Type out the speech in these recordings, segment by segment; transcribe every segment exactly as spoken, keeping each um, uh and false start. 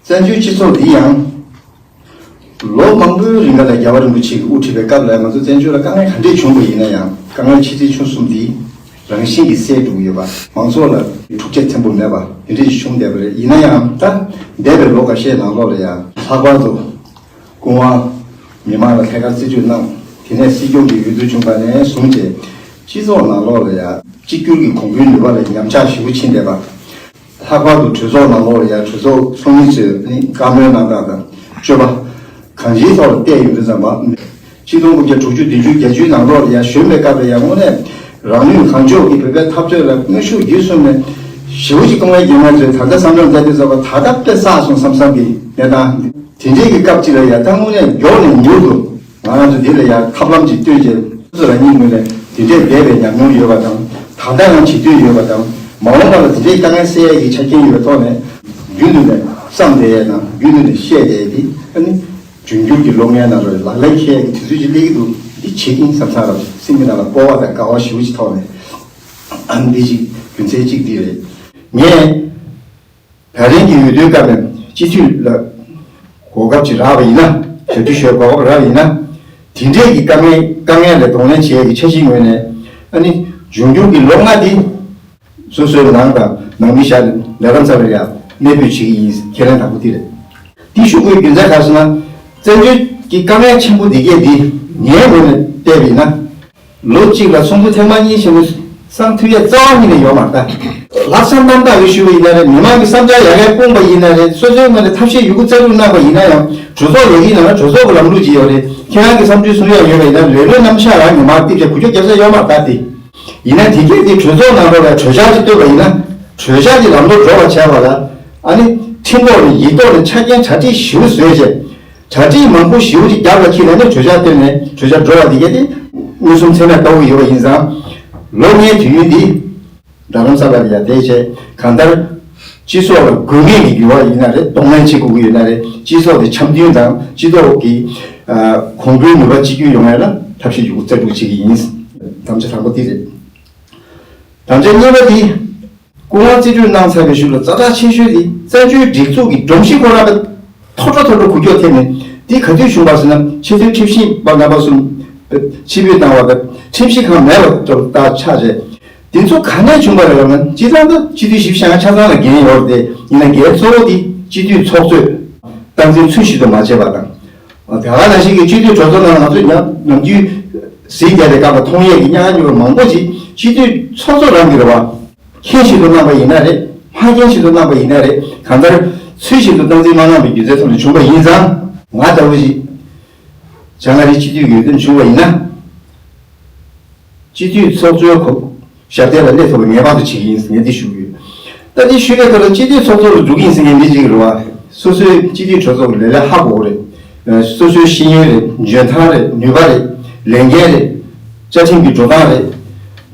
བཙན་བྱོལ་སྤྱི་ཚོགས་འདི་ཡང་ལོ་མང་པོའི་རིང་ག་ལ་རྒྱལ་བ་རིན་པོ་ཆེ་གིས་དབུ་ཁྲིད་པའི་སྐབས་ལ་ང་ཚོ་བཙན་བྱོལ་ལ་དཀའ་ངལ་ག་འདྲས་བྱུང་བ་ཡིན་ན་ཡང་དཀའ་ངལ་ཆེ་ཆེ་ཆུང་གསུམ་འདི་རང་བཞིན་གྱིས་སེལ་འགྲོ་གི་ཡོད་པ། མང་ཚོགས་ལ་འཁྲུག་ཆ་ཆེན་པོ་མེད་པ་དེ་འདྲས་ཤིག་བྱུང་བསྡད་པ་རེད། ཡིན་ན་ཡང་ད་འདས་པའི་ལོ་འགའ་ཤས་ནང་ལོགས་ལ་ཡང་ལྷག་པར་དུ་སྐུ་ངོ་མི་མང་ལ་ཐད་ཀར་རྩིས་སྤྲོད་གནང་། དེ་ནས་སྲིད་སྐྱོང་གི་འོས་བསྡུ་བྱུང་པ་ནས་བཟུང་སྟེ་སྤྱི་ཚོགས་ནང་ལོགས་ལ་ཡང་གཅིག་གྱུར་གྱི་གོང་བུའི་ནུས་པ་ལ་ཉམས་ཆག་ཞེ་པོ་ཕྱིན་བསྡད་པ། ལྷག་པར་དུ་གྲོས་ཚོགས་ནང་ལོགས་ལ་ཡང་གྲོས་ཚོགས་ཚོགས་མི་ཚོས་ནི་བཀའ་མོལ་གནང་སྟངས་དང་སྤྱོད་པ་གང་ཅིའི་ཐོག་ལ་བལྟས་ཡོང་དུས་ཙམ་པ། ཆིག་སྟོང་དགུ་བརྒྱ་དྲུག་ཅུ་བདུན་ཅུ་བརྒྱད་ཅུའི་ནང་ལོགས་ལ་ཡང་གཞོན་པའི་སྐབས་ལ་ཡང་དངོས་གནས་རང་ནུས་གང་ལྕོགས་ཀྱིས་བོད་པའི་འཐབ་རྩོད་ལ་དངོས་ཤུགས་བརྒྱུད་གསུམ་ནས་ཞེ་པོ་ཅིག་སྐུ་ངལ་གྱིས་ང་ཚོས་ད་ལྟ་བསམ་བློ་བཏང་དུས་ཙམ་པ་ད་ལྟ་དཔེ་བསགས་སོང་བསམ་བསམ་གྱི་གནས་སྟངས་དེ་འདྲའི་གི་སྐབས་ཅིག་ལ་ཡང་ད་དངོས་གནས་མགྱོགས་ནས་མྱུར་དུ་ང་རང་ཚོ་འདི་ལ་ཡང་ཐབས་ལམ་ཅིག་བཏོན་རྗེས་སོ་སོ་རང་ཉིད་ངོས་ནས་དེ་འདྲའི་འབད་པའི་ཉམས་མྱོང་ཡོད་པ་དང་། ད་ལྟ་ཡང་བྱེད་འདོད་ཡོད་པ་དང་། མ་འོངས་པ་ལ་དེ་འདྲའི་དཀའ་ངལ་སེལ་ཡས་ཀྱི་ཆ་རྐྱེན་ཡོད་པའི་ཐོག་ནས་རྒྱུན་དུ་ནས་བསམ་བསྡད་ཡས་དང་རྒྱུན་དུ་ནས་བཤད་བསྡད་ཡས་དེ་ཨ་ནི་འབྱུང་འགྱུར་གྱི་ལོ་ལྔའི་ནང་ལ་ལག་ལེན་འཁེལ་ཡས་ཀྱི་དུས་ཚོད་ཅིག་སླེབས་ཀྱི་འདུག་འདི་བྱེད་ཀྱི་ཡིན་བསམ་བསམ་རབ་སེམས་ཀྱི་ནང་ལ་སྤོབས་པ་དང་དགའ་བ་ཞེ་པོ་ཅིག་ཐོག་ནས་ཨ་ནི་འདི་ཅིག་རྒྱུ་མཚན་གཅིག་འདི་རེད། ངས། ད་རིང་གི་འོས་བསྡུའི་སྐབས་ནས་སྤྱི་འཐུས་ལ་གོ་སྐབས་ཅིག་རག་པ་ཡིན་ན། ཞབས་ཕྱི་ཞུ་གོ་སྐབས་རག་པ་ཡིན་ན། དེ་འདྲས་ཀྱི་དཀའ་ངལ་དཀའ་ངལ་ལ་གདོང་ལེན་བྱེད་ཡས་ཀྱི་འཆར་གཞིའི་ངོས་ནས་ཨ་ནི་འབྱུང་འགྱུར་གྱི་ལོ་ལྔ་འདི་སོ་སོའི་ནང་དང་ནང་མི་བཞག་ནས་ལས་རམ་ཚ་ལ་ཡང་གནས་སྤོས་བྱེད་ཀྱི་ཡིན། ཁས་ལེན་དང་པོ་འདི་རེད། འདི་ཞུ་དགོས་རྒྱུ་མཚན་ག་རེ་ཟེར་ན། བཙན་བྱོལ་གྱི་དཀའ་ངལ་ཆེན་པོ་འདི་གས་འདི་ངའི་ངོས་ནས་བལྟས་པ་ཡིན་ན། ལོ་གཅིག་ལ་ཚོགས་འདུ་ཐེངས་མ་གཉིས་བྱས་ནས་སང་ཐུབ་ཡས་རྩ་བ་ཉིད་ནས་ཡོད་མ་རེད་ད། ལྷག་བསམ་རྣམ་དག་གིས་ཞུས་པ་ཡིན་ན་རེད། མི་མང་གི་བསམ་འཆར་ཡ་གིར་སྤུངས་པ་ཡིན་ན་རེད། སོ་སོའི་ངོས་ནས་ཐབས་ཤེས་ཡོད་རྒུ་རྩལ་སྤྲུགས་གནང་པ་ཡིན་ན་ཡང་གྲོས་ཚོགས་ལས་འགུལ་ནང་ལ་གྲོས་ཚོགས་ཀྱི་ལམ་ལུགས་ཅིག་ཡོད་རེད། ཁྱེད་རང་གི་བསམ་ཚུལ་གསུང་ཡ་ཡོད་པ་ཡིན་ན་ལས་རོགས་རྣམ་གཞག་རང་ཉི་མར་ཏིབ་བྱས་གུ་ཅོག་རྒྱབ་ས་ཡོད་མ་རེད་ད་དེ། ཡིན་ན་དེ་གས་དེ་གྲོས་ཚོགས་ནང་ལོགས་ལ་གྲོས་འཆར་ཅིག་བཏོན་པ་ཡིན་ན་གྲོས་འཆར་གྱི་ལམ་ལུགས་འགྲོ་བ་བྱས་པ་ལ་ཨ་ནི་ཁྲིམས་ཐོག་ནས་ཡིག་ཐོག་ནས་ཆ་རྐྱེན་གྲ་སྒྲིག་ཞེ་པོ་བཟོས་བྱས། གྲ་སྒྲིག་མང་པོ་ཞེ་པོ་ཅིག་རྒྱབ་ལ་འཁྱེར་ནས་ནི་གྲོས་འཆར་བཏོན་ནས་གྲོས་འཆར་འགྲོ་བ་འདི་གས་དེ་མངོན་སུམ་ཚད་མས་རྟོགས་ཀྱི་ཡོད་པ་ཡིན་ཙང་། ལོ་ལྔའི་དུས་ཡུན་འདི་རྡ་རམ་ས་ལར་ཡ་བསྡད་བྱས་གང་ལྟར་སྤྱི་ཚོགས་ལ་དགོས་ངེས་ཀྱི་འགྱུར་བ་ཡིན་ན་རེད། གདོང་ལེན་བྱེད་དགོས་ཀྱི་ཡོད་ན་རེད། སྤྱི་ཚོགས་དེ་འཆམ་མཐུན་དང་སྤྱི་ཚོགས་ཀྱི་གོང་བུའི་ནུས་པ་གཅིག་གྱུར་ཡོང་ཡ་ལ་ཐབས་ཤེས་ཡོད་རྒུ་རྩལ་སྤྲུགས་བྱེད་ཀྱི་ཡིན། དམ་བཅའ་དང་པོ་འདི་རེད། དམ་བཅའ་གཉིས་པ་འདི། སྐུ་ངོ་རྩིས་སྤྲོད་གནང་ཚར་བའི་གཞུག་ལ་ཛ་དྲག་ཆེ་ཤོས་དེ་བཙན་བྱོལ་སྒྲིག་འཛུགས་ཀྱི་སྒྲོམ་གཞི་ཁོ་རང་ལ་མཐོ་འགྲོ་མཐོ་འགྲོ་འགུལ་སྐྱོད་ཐེབས་ནས་འདི་ག་དུས་བྱུང་བ་ཟེར་ན། ཆེས་མཐོའི་ཁྲིམས་ཞིབ་པ་རྣམ་པ་གསུམ་ཕྱིར་འབུད་བཏང་བ་དང་ཁྲིམས་ཞིབ་ཁང་མེད་པ་ལྟར་ཆགས་རྗེས་འདི་ཚོ་ག་ནས་བྱུང་བ་རེད་ལབ་ན། སྤྱིར་བཏང་ད་སྤྱི་འཐུས་བཞི་བཅུ་ཞེ་ལྔ་ཆ་ཚང་ལ་འགན་ཡོད་རེད་དེ། ཡིན་ན་འགན་གཙོ་བོ་དེ་སྤྱི་འཐུས་ཚོགས་གཙོས་སྟངས་འཛིན་ཚུལ་བཞིན་དུ་མ་བྱས་པ་དང་། དེ་ག་ནང་བཞིན་གྱི་སྤྱི་འཐུས་གྲོས་ཚོགས་ནང་ང་ཚོས་ཉམས་ནམ་རྒྱུན་གཟིགས་བསྡད་པའི་སྐབས་ལ་མཐོང་ཡས་ཀྱི་ཉག་ཉོག་མང་པོ་ཅིག་སྤྱི་འཐུས་ཚོགས་གཙོ་རང་གི་རེད་བ། མཁྱེན་བཞིན་དུ་གནང་པ་ཡིན་ན་རེད། མ་མཁྱེན་བཞིན་དུ་གནང་པ་ཡིན་ན་རེད། གང་ལྟར་ཚུལ་བཞིན་དུ་སྟངས་འཛིན་མ་གནང་བའི་རྒྱུ་མཚན་ཐོག་ནས་བྱུང་བ་ཡིན་ཙང་། ང་ལྟ་བུ་ཞིག་བྱང་ཨ་རིའི་སྤྱི་འཐུས་ཀྱི་འོས་འདེམས་བྱུང་བ་ཡིན་ན། སྤྱི་འཐུས་ཚོགས་གཙོའི་གོ་ཞབས་སྟེགས་ལ་སླེབས་ཐུབ་པ་ངེས་པར་དུ་བྱེད་ཀྱི་ཡིན་ཟེར་ངས་འདི་ཞུ་གི་ཡོད། ད་འདི་ཞུས་པའི་ཐོག་ལ་སྤྱི་འཐུས་ཚོགས་གཙོ་ལ་འགྲོ་གི་ཡིན་ཟེར་མཁན་མི་གཅིག་རེད་བ། སོ་སོའི་སྤྱི་འཐུས་གྲོས་ཚོགས་ཀྱི་ལས་ལས་ཧ་གོ་གི་རེད། སོ་སོའི་ཤེས་ཡོན་རེད། འཇོན་ཐང་རེད། ནུས་པ་རེད། ལས་འགན་རེད། བཅའ་ཁྲིམས་ཀྱི་འགྲོ་སྟངས་རེད།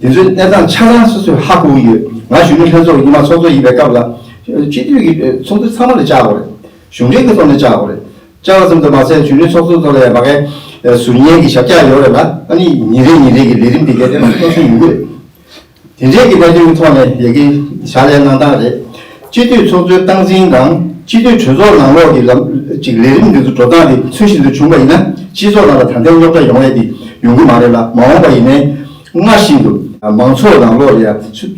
དེ་ཚོའི་གནས་སྟངས་ཆ་ཚང་སོ་སོས་ཧ་གོ་གི་ཡོད། ང་གཞོན་ནུ་ལྷན་ཚོགས་ཀྱི་སྔོན་མ་ཚོགས་གཙོ་ཡིན་པའི་སྐབས་ལ་སྤྱི་འཐུས་ཀྱི་ཚོགས་འདུ་ཚང་མ་ལ་བཅར་དགོས་རེད། གཞུང་འབྲེལ་གྱི་ཐོག་ནས་བཅར་དགོས་རེད། བཅར་བ་ཙམ་དུ་མ་ཟད་གཞོན་ནུའི་ཚོགས་གཙོ་ཚོ་ལ་ཡང་ཕ་གིའི་ཟུར་ཉན་གྱི་ཞབས་བཀྱག་ཡོད་རེད་ལ། ཨ་ནི་ཉིན་རེ་ཉིན་རེ་གི་ལས་རིམ་དེ་གའི་དེ་ལ་སྣང་ཆུང་ཡོང་གི་རེད། དེ་འདྲའི་གི་གནད་དོན་གྱི་ཐོག་ནས་ཡ་གི་ཕྱག་ལས་གནང་སྟངས་རེད། སྤྱི་འཐུས་ཚོགས་གཙོའི་སྟངས་འཛིན་དང་སྤྱི་འཐུས་གྲོས་ཚོགས་ནང་ལོགས་ཀྱི་ལམ་ཅིག་ལས་རིམ་འདི་ཚོ་འགྲོ་སྟངས་དེ་ཚུལ་བཞིན་དུ་བྱུང་བ་ཡིན་ན་སྤྱི་ཚོགས་ནང་ལ་ད་ལྟའི་རྙོག་དྲ་ཡོང་ཡས་དེ་ཡོང་གི་མ་རེད་ལ། མ་འོངས་པ་ཡིན་ནའི་སྔར་བཞིན་དུ་མང་ཚོགས་ནང་ལོགས་ལ་ཡ་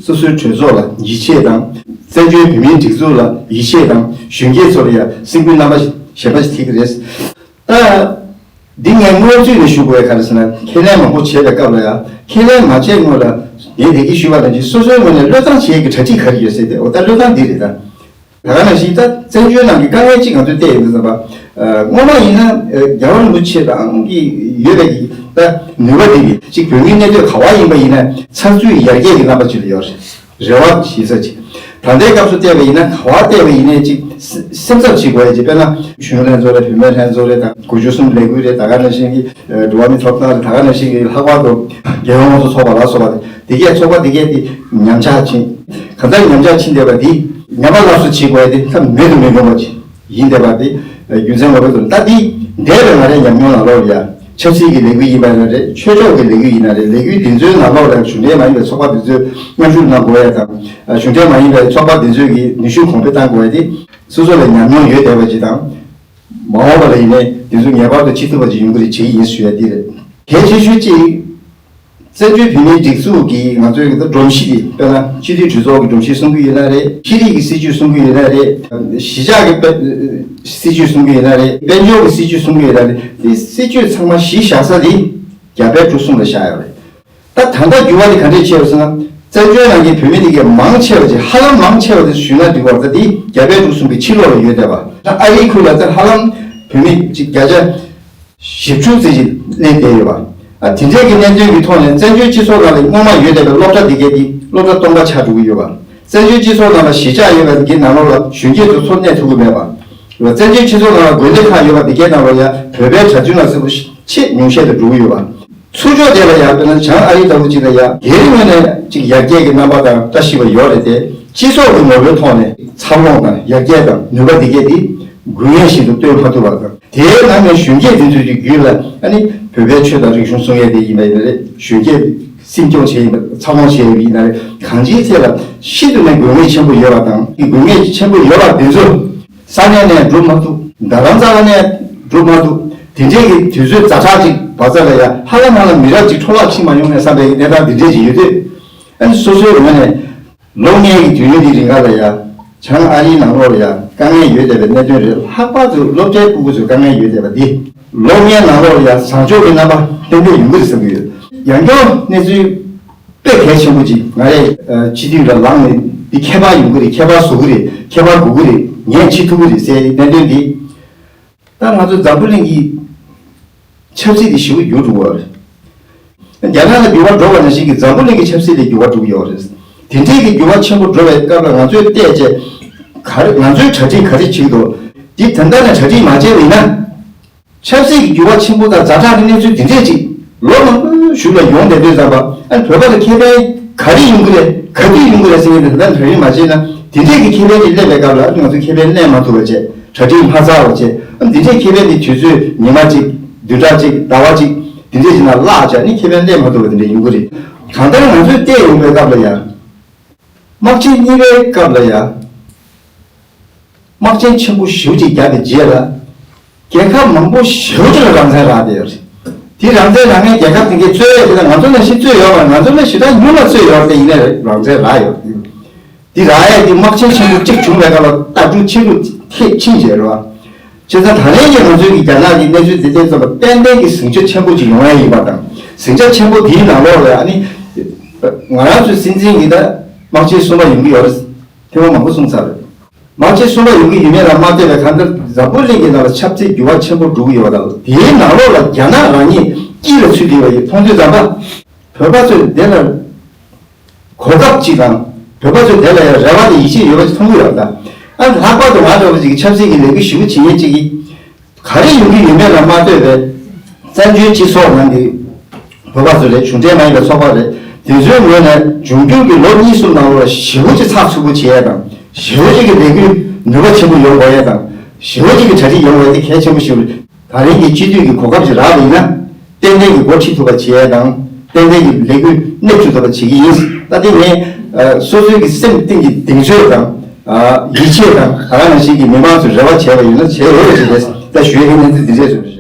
སོ་སོའི་གྲོས་ཚོགས་ལ་ཡིད་ཆེས་དང་། བཙན་བྱོལ་བོད་མིའི་སྒྲིག་འཛུགས་ལ་ཡིད་ཆེས་དང་། གཞོན་སྐྱེས་ཚོ་ལ་ཡ་སེམས་འགུལ་རྣམ་པ་གཞན་པ་ཞིག་ཐེབས་ཀྱི་རེད། ད། འདི་ངས་སྔོན་ཚུད་ནས་ཞུ་དགོས་ཡ་ག་རེ་ཟེར་ན། ཁས་ལེན་མང་པོ་བྱས་པའི་སྐབས་ལ་ཡང་ཁས་ལེན་མ་བྱས་སྔོན་ལ་ངས་དེ་གི་ཞུས་པ་ནང་བཞིན་སོ་སོའི་ངོས་ནས་བློས་བཏང་བྱེད་ཡས་ཀྱི་གྲ་སྒྲིག་ག་རེ་ཡོད་ཟེར་ཏེ། འོ་ད་བློས་བཏང་འདི་རེད་ད། ད་ག་ནང་བཞིན་ད་བཙན་བྱོལ་ནང་གི་དཀའ་ངལ་གཅིག་ང་ཚོས་བལྟས་ཡོད་ཟེར་བ། སྔོན་མ་ཡིན་ན་རྒྱལ་བ་རིན་པོ་ཆེ་རང་གི་ཡོད་པའི་གི་ད་ནུས་པ་དེ་གི་གཅིག་བོད་མིའི་གནས་སྡོད་ག་བ་ཡིན་པ་ཡིན་ན་ཚགས་ཚུད་ཡར་རྒྱས་ཀྱི་རྣམ་པ་ཅིག་ལ་ཡོད་རེད། རེ་བ་ཞིག་ས་ཅིག་ད་ལྟའི་སྐབས་སུ་བལྟས་པ་ཡིན་ན་ག་བ་བལྟས་པ་ཡིན་ནའི་ཅིག་སེམས་འཚབ་བྱེད་དགོས་ཡ་ཅིག་དཔེར་ན་གཞོན་ནུ་ལྷན་ཚོགས་རེད། བུད་མེད་ལྷན་ཚོགས་རེད། དང་དགུ་བཅུ་གསུམ་ལས་འགུལ་རེད། ད་ག་ནང་བཞིན་གྱི་འགྲོ་བ་མིའི་ཐོབ་ཐང་རེད། ད་ག་ནང་བཞིན་གྱི་ལྷག་པར་དུ་རྒྱལ་ཡོངས་ཚོགས་པ་ལ་སོགས་པ་རེད། དེ་གས་ཚོགས་པ་དེ་གས་དེ་ཉམས་ཆག་ཕྱིན། གང་ལྟར་ཉམས་ཆག་ཕྱིན་བསྡད་པ་དེ་ཉམས་པ་སླར་གསོ་བྱེད་དགོས་ཡ་དེ་ད་མེད་དུ་མི་འགྲོ་བ་ཅིག་ཡིན་བསྡད་པ་དེ་རྒྱུ་མཚན་ངོ་མ་དུ་ད་དེ་འདས་པའི་ང་རའི་ཉམས་མྱོང་ནང་ལོགས་ལ་ཡ། ཆབ་སྲིད་ཀྱི་ལས་འགུལ་ཡིན་པ་ཡིན་ན་རེད། ཆོས་ཕྱོགས་ཀྱི་ལས་འགུལ་ཡིན་ན་རེད། ལས་འགུལ་འདི་ཚོའི་ནང་ལོགས་ལ་གཞུང་འབྲེལ་མ་ཡིན་པའི་ཚོགས་པ་འདི་ཚོས་མཉམ་ཞུགས་གནང་དགོས་ཡ་དང་། གཞུང་འབྲེལ་མ་ཡིན་པའི་ཚོགས་པ་འདི་ཚོས་ཀྱི་ནུས་ཤུགས་གོང་འཕེལ་གཏང་དགོས་ཡ་དེ། སོ་སོ་ལ་ཉམས་མྱོང་ཡོད་བསྡད་པ་ཅིག་དང་། མ་འོངས་པ་ལ་ཡིན་ནའི་དེ་ཚོ་ངེས་པར་དུ་བྱེད་ཐུབ་པ་ཅིག་ཡོང་གི་རེད། བྱེད་ཀྱི་ཡིན་ཞུ་ཡ་འདི་རེད། གལ་ཆེ་ཤོས་གཅིག་བཙན་བྱོལ་བོད་མིའི་སྒྲིག་འཛུགས་ཀྱི་ང་ཚོའི་སྒྲོམ་གཞི་དེ། དཔེར་ན་སྤྱི་འཐུས་གྲོས་ཚོགས་ཀྱི་སྒྲོམ་གཞི་གསུང་གི་ཡོད་ན་རེད། ཤེས་རིག་གི་སྲིད་བྱུས་གསུང་གི་ཡོད་ན་རེད། གཞིས་ཆགས་ཀྱི་དཔལ་སྲིད་བྱུས་གསུང་གི་ཡོད་ན་རེད། དཔལ་འབྱོར་གྱི་སྲིད་བྱུས་གསུང་གི་ཡོད་ན་རེད། དེ་སྲིད་བྱུས་ཚང་མ་གཞི་བཞག་ས་དེ་རྒྱ་བལ་འབྲུག་གསུམ་ལ་བཞག་ཡོད་རེད། ད་ད་ལྟ་འགྱུར་བ་དེ་ག་འདྲས་ཕྱིན་པ་ཟེར་ན། བཙན་བྱོལ་ནང་གི་བོད་མི་དེ་གའི་མང་ཆེ་བ་ཅིག་ཧ་ལམ་མང་ཆེ་བ་དེ་ཞུས་ན་འགྲིག་པ་རེད། ད་དེ་རྒྱ་བལ་འབྲུག་གསུམ་གྱི་ཕྱི་ལོགས་ལ་ཡོད་བསྡད་པ། ད་ཨ་རིའི་ཁུལ་ལ་ད་ཧ་ལམ་བོད་མི་ཅིག་བརྒྱ་ཆ་བཞི་བཅུ་ཙམ་ཅིག་གནས་བསྡད་ཡོད་པ། ཨ་དེ་འདྲས་ཀྱི་གནད་དོན་གྱི་ཐོག་ནས་བཙན་བྱོལ་སྤྱི་ཚོགས་ནང་ལ་སྔོན་མ་ཡོད་བསྡད་པའི་སློབ་གྲྭ་དེ་གའི་དེ་སློབ་གྲྭ་སྟོང་པ་ཆགས་འགྲོ་གི་ཡོད་པ། བཙན་བྱོལ་སྤྱི་ཚོགས་ནང་ལ་གཞིས་ཆགས་ཡོད་པ་དེ་གའི་ནང་ལོགས་ལ་གཞོན་སྐྱེས་ཚོ་འཚོ་གནས་ཐུབ་ཀྱི་མེད་པ། བཙན་བྱོལ་སྤྱི་ཚོགས་ནང་ལ་དགོན་སྡེ་ཁག་ཡོད་པ་དེ་གའི་ནང་ལོགས་ལ་ཡ་བོད་པའི་གྲྭ་བཙུན་ལ་ཟེར་བ་ཆེས་ཉུང་ཤས་དུ་འགྲོ་གི་ཡོད་པ། ཚུར་ཕྱོགས་དེ་ལ་ཡང་དཔེར་ན་བྱང་ཨ་རི་ལྟ་བུ་ཅིག་ལ་ཡང་སྒེར་ངོས་ནས་ཅིག་ཡར་རྒྱས་ཀྱི་རྣམ་པ་དང་བཀྲ་ཤིས་པ་ཡོད་རེད་དེ། སྤྱི་ཚོགས་ཀྱི་ངོ་བོའི་ཐོག་ནས་འཚར་ལོངས་དང་ཡར་རྒྱས་དང་ནུས་པ་འདི་གས་འདི་དགོས་ངེས་ཤིག་ཏུ་སྟོན་མ་ཐུབ་པ་དང་། དེའི་ནང་ནས་གཞོན་སྐྱེས་འདི་ཚོའི་རྒྱུད་ལ་ཨ་ནི་བོད་པའི་ཆོས་དང་རིག་གཞུང་སྲུང་ཡས་དེ་ཡིན་པ་ཡིན་ན་རེད། གཞོན་སྐྱེས་སྲིད་སྐྱོང་བྱས་ཡིན་པ་འཚར་ལོངས་བྱས་ཡིན་པ་ཡིན་ན་རེད། གང་ཅིའི་ཐད་ལ་ཤིན་ཏུ་ནས་དགོས་ངེས་ཆེན་པོ་ཡོད་པ་དང་། དགོས་ངེས་ཆེན་པོ་ཡོད་པ་འདི་ཚོ། ས་གནས་ནས་འགྲུབ་མ་ཐུབ། རྡ་རམ་ས་ལ་ནས་འགྲུབ་མ་ཐུབ། དེ་འདྲའི་གི་དུས་ཚོད་ཛ་དྲག་ཅིག་བར་མཚམས་ལ་ཡ་ཧ་ལམ་ཧ་ལམ་མི་རབས་ཅིག་འཕྲོ་བརླག་ཕྱིན་མ་ཡོང་ངས་བསམ་པའི་གནས་སྟངས་འདི་འདྲས་ཅིག་ཡོད་དུས། ཨ་ནི་སོ་སོའི་ངོས་ནས་ལོ་ལྔའི་གི་དུས་ཡུན་འདི་རིང་ག་ལ་ཡ་བྱང་ཨ་རིའི་ནང་ལོགས་ལ་ཡ་དཀའ་ངལ་ཡོད་བསྡད་པའི་གནད་དོན་རེད། ལྷག་པར་དུ་སློབ་གྲྭའི་ཕྲུ་གུ་ཚོའི་དཀའ་ངལ་ཡོད་བསྡད་པ་འདི་ལོ་ལྔའི་ནང་ལོགས་ལ་ཡ་བཟང་ཕྱོགས་ཀྱི་རྣམ་པ་ཏན་ཏན་ཡོང་གི་རེད་བསམ་གྱི་ཡོད། ཡང་བསྐྱར་གནས་ཚུལ་དཔེ་གལ་ཆེན་པོ་ཅིག་ང་རས་ཨ་སྤྱི་འཐུས་ལ་ལངས་ནས་འདི་ཁྱད་པར་ཡོང་གི་རེད། ཁྱད་པར་བཟོ་གི་རེད། ཁྱད་པར་དགོས་ཀྱི་རེད། ངས་བྱེད་ཐུབ་ཀྱི་རེད་ཟེར་གནད་དོན་འདི། ད་ང་ཚོ་འཛམ་བུ་གླིང་གི་ཆབ་སྲིད་དེ་ཞེ་པོ་འགྱུར་འགྲོ་གི་ཡོད་རེད། རྒྱ་ནག་ལ་འགྱུར་བ་འགྲོ་བ་ནང་བཞིན་གྱི་འཛམ་བུ་གླིང་གི་ཆབ་སྲིད་ལ་འགྱུར་བ་འགྲོ་གི་ཡོད་རེད། དེ་འདྲའི་གི་འགྱུར་བ་ཆེན་པོ་འགྲོ་བའི་སྐབས་ལ་ང་ཚོས་བལྟས་བྱས་ག་རེ། ང་ཚོའི་གྲ་སྒྲིག་ག་རེ་བྱེད་ཀྱི་འདུག་འདི་ད་ལྟ་ནས་གྲ་སྒྲིག་མ་བྱས་པ་ཡིན་ན། ཆབ་སྲིད་ཀྱི་འགྱུར་བ་ཆེན་པོ་དང་ཛ་དྲག་གི་གནས་ཚུལ་འདི་འདྲས་ཅིག་ལོ་མང་པོའི་གཞུག་ལ་ཡོང་བསྡད་དུས་ཙམ་པ། ཨ་ནི་བོད་པ་ལ་ཁེ་ཕན་ག་རེ་ཡོང་གི་རེད། ག་དུས་ཡོང་གི་རེད་ཟེར་མཁན་དེ་ད་ལྟ་གྲ་སྒྲིག་མ་བྱས་ན། འདི་འདྲས་ཀྱི་ཁེ་ཕན་དེ་སླེབས་པའི་སྐབས་ལ་ཨ་ནི་ང་ཚོ་ཁེ་ཕན་ལེན་མ་ཐུབ་པ་བྱས། གྲ་སྒྲིག་མ་ཚར་བ་བྱས། ཨ་ནི་འདི་འདྲས་ཁེ་ཕན་དེ་དུས་ཚོད་ཉི་མ་གཅིག་བདུན་ཕྲག་གཅིག་ཟླ་བ་གཅིག་འདི་འདྲས་ཅིག་ནང་བརླག་བྱས། ཨ་ནི་ཁེ་ཕན་ལེན་མ་ཐུབ་པ་འདི་འདྲས་ཡོང་གི་རེད། གང་ལྟར་ང་ཚོས་བལྟས་ཡོང་བའི་སྐབས་ལ་ཡང་། དམག་ཆེན་གཉིས་པའི་སྐབས་ལ་ཡང་། དམག་ཆེན་ཆེན་པོ་ཞེ་པོ་ཅིག་བརྒྱབ་པའི་རྗེས་ལ། རྒྱལ་ཁབ་མང་པོ་ཞེ་པོ་ཅིག་ལ་རང་བཙན་རག་བསྡད་ཡོད་རེད། དེ་རང་བཙན་རག་མཁན་རྒྱལ་ཁབ་དེ་གའི་རྩོད་ཡས་དེ་དང་ང་ཚོ་ནང་བཞིན་རྩོད་ཡོད་པ། ང་ཚོ་ལས་ཞེ་དྲག་ཉུང་ལ་རྩོད་ཡོད་རེད་དེ། ཡིན་ནའི་རང་བཙན་རག་ཡོད་རེད། དེ་རག་ཡས་དེ་དམག་ཆེན་ཆེན་པོ་གཅིག་བྱུང་བའི་སྐབས་ལ་ལྟ་གྲུབ་ཆེ་རུ་ཐེབས་ཕྱིན་བྱས་རེད་བ། བྱས་ཙང་ད་རེས་ཀྱི་ང་ཚོའི་གི་རྒྱ་ནག་གི་གནས་ཚུལ་དེ་བལྟས་ཙམ་པ་ཏན་ཏན་གྱི་ཟིང་ཆ་ཆེན་པོ་ཅིག་ཡོང་ཡ་ཡིན་པ་དང་། ཟིང་ཆ་ཆེན་པོ་དེའི་ནང་ལོགས་ལ་ཨ་ནི། ང་རང་ཚོའི་སྲིད་འཛིན་གྱི་ད་དམག་ཆེན་གསུམ་པ་ཡོང་གི་ཡོད་རེད། ཐེངས་མ་མང་པོ་གསུངས་ཚར་རེད། དམག་ཆེན་གསུམ་པ་ཡོང་གི་ཡོད་མེད་ལ་མ་ལྟོས་པའི་གང་ལྟར་འཛམ་བུ་གླིང་གི་ནང་ལ་ཆབ་སྲིད་འགྱུར་བ་ཆེན་པོ་འགྲོ་གི་ཡོད་པ་དང་། དེའི་ནང་ལོགས་ལ་རྒྱ་ནག་རང་ཉིད་དཀྱིལ་ལ་ཚུད་བསྡད་པ་ཡིན་མཐོང་དུས་ཙམ་པ། བོད་པ་ཚོས་དེ་ལ་གོ་སྐབས་ཅིག་དང་། བོད་པ་ཚོས་དེ་ལ་ཡང་རེ་བ་དང་ཡིད་ཆེས་ཡོད་པ་ཅིག་མཐོང་གི་ཡོད་པ་དང་། ཨ་ལྷག་པར་དུ་ང་འདྲ་བོ་ཅིག་གིས་ཆབ་སྲིད་ཀྱི་ལས་འགུལ་ཞེ་པོ་བྱེད་མཁན་ཅིག་གིས། ག་རེ་ཡོང་གི་ཡོད་མེད་ལ་མ་ལྟོས་པའི་བཙན་བྱོལ་སྤྱི་ཚོགས་ནང་གི་བོད་པ་ཚོ་རེད། གཞུང་འབྲེལ་མ་ཡིན་པའི་ཚོགས་པ་རེད། དེ་ཚོའི་ངོས་ནས་འབྱུང་འགྱུར་གྱི་ལོ་གཉིས་གསུམ་ནང་ལོགས་ལ་ཞེ་པོ་ཅིག་ཚགས་ཚུད་པོ་བྱེད་ཡས་དང་། ཞེ་པོ་ཅིག་གི་ལས་འགུལ་ནུས་པ་ཆེན་པོ་ཡོང་དགོས་ཡས་དང་། ཞེ་པོ་ཅིག་གི་གྲ་སྒྲིག་ཡོང་དགོས་ཡས་དེ་གལ་ཆེན་པོ་ཞིག་རེད། ད་རེས་ཀྱི་སྤྱི་འཐུས་ཀྱི་གོ་སྐབས་ཅིག་རག་པ་ཡིན་ན། ཏན་ཏན་གྱི་འགོ་ཁྲིད་ཐུབ་པ་བྱེད་ཡས་དང་། ཏན་ཏན་གྱི་ལས་འགུལ་སྣེ་ཁྲིད་ཐུབ་པ་བྱེད་ཀྱི་ཡིན། ད་དེ་ངས་ཨ་སོ་སོའི་གི་སེམས་གཏིང་གི་གདེང་ཚོད་དང་། ཨ་ཡིད་ཆེས་དང་། ད་ག་ནང་བཞིན་གྱི་མི་མང་ཚོས་རེ་བ་བྱས་པ་ཡིན་ན་བྱེད་འོས་པ་ཞིག་རེད། ད་ཞུ་ཡས་ཀྱི་གནས་ཚུལ་འདི་འདྲས་ཚོ་རེད།